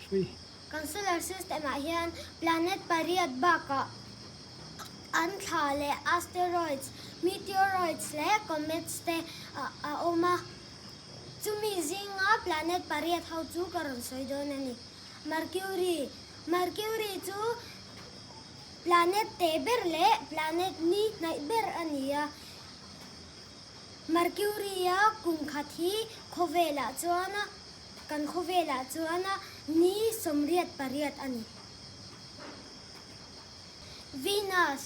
Free. Kan solar system ah hian planet pariat bakah an thla leh asteroids, meteoroids leh comets te a awm a. Chumi zinga planet pariat ho chu ka rawn sawi dawn a ni. Mercury, Mercury chu planet te ber leh planet ni hnaih ber a ni a. Mercury-a kum khat hi khawvelah chuan kan khawvelah chuan ni 88 a ni. Venus,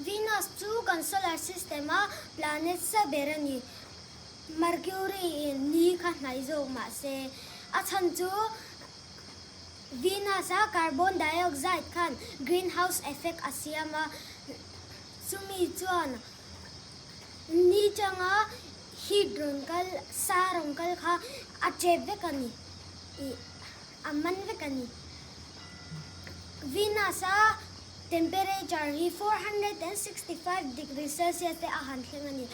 Venus chu kan solar system-a planet sa ber a ni. Mercury-in ni kha hnaih zawk mah se, a chhan chu Venus-a carbon dioxide khan greenhouse effect a siam a, chumi chuan Ni changa heat rawn kal, sa rawn kal kha a chep vek a ni, ih a man vek a ni. Venus a temperature hi 465 degree celsius te a han thleng a ni.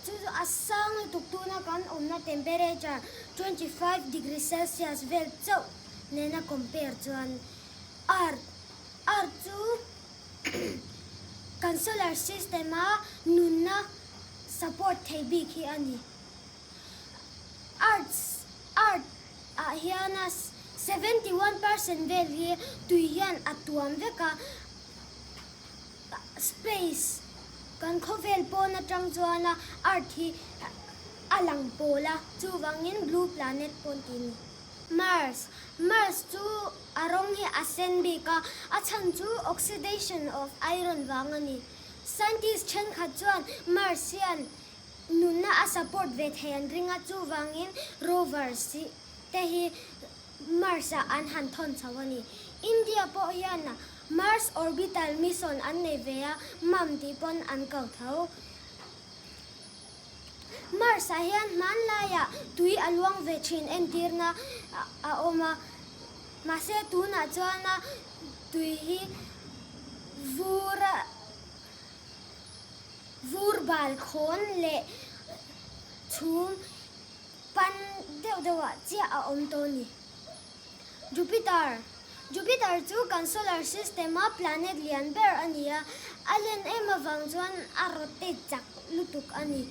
Chu chu a sang lutuk tuna kan awmna temperature 25 degree celsius vel chauh nena compare chuan Earth, Earth chu Kan solar system a nunna support thei bik hi a ni. Earth Earth ah hian a 71% vel hi tui hian a tuam vek a, space kan khawvel pawn atang chuan a Earth hi a lang pawl a, chuvangin blue planet pawn tih a ni. Mars, Mars chu a rawng hi a sen bik a, a chhan chu oxidation of iron vang a ni. Scientist thenkhat chuan Mars hian nunna a support ve thei an ring a, chuvangin rovers te hi Mars ah an han thawn chho a ni. India pawh hian Mars Orbital Mission an nei ve a, mam tih pawn an ko tho. Mars ah hian hmanlaiah tui a luang ve thin entirna a awm a, mahse tunah chuan a tui hi vur a vur bal khawn leh chhum pan deuh deuh ah chiah a awm tawh a ni. Jupiter, Jupiter chu kan solar system a planet lian ber a ni a, a len em avang chuan a rotate chak lutuk a ni.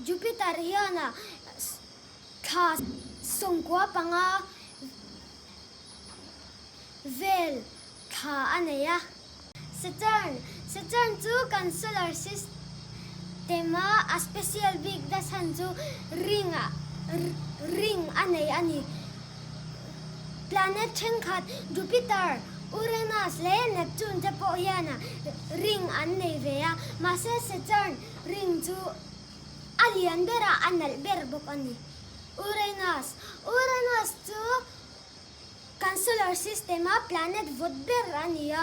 Jupiter hian a thla 95 vel thla a nei a. Saturn, Saturn chu kan solar system a a special bik na chhan chu ring a ring a nei a ni. Planet thenkhat Jupiter, Uranus leh Neptune te pawh hian ring an nei ve a, mahse Saturn ring chu a lian ber a, a nalh ber bawk a ni. Uranus, Uranus chu Kan solar system a planet vawt ber a ni a,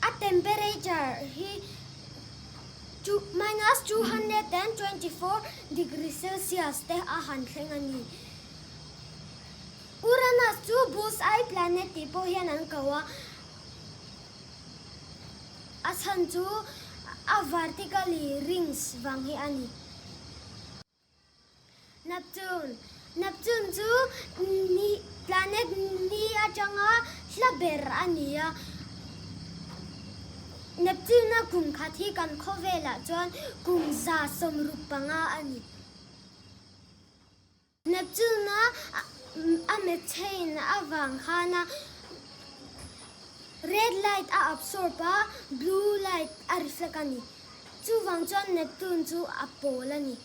a temperature hi minus 224 degree celsius te a han thleng a ni. Uranus chu bull's eye planet tih pawh hian an ko a, a chhan chu a vertically rings vang hi a ni. Neptune, Neptune chu ni, planet ni atanga hla ber a ni a. Neptune-a kum khat hi kan khawvelah chuan kum 165 a ni. Neptune-a a methane avang khana red light a absorb a, blue light a reflect a ni. Chuvang chuan Neptune chu a pawl a ni.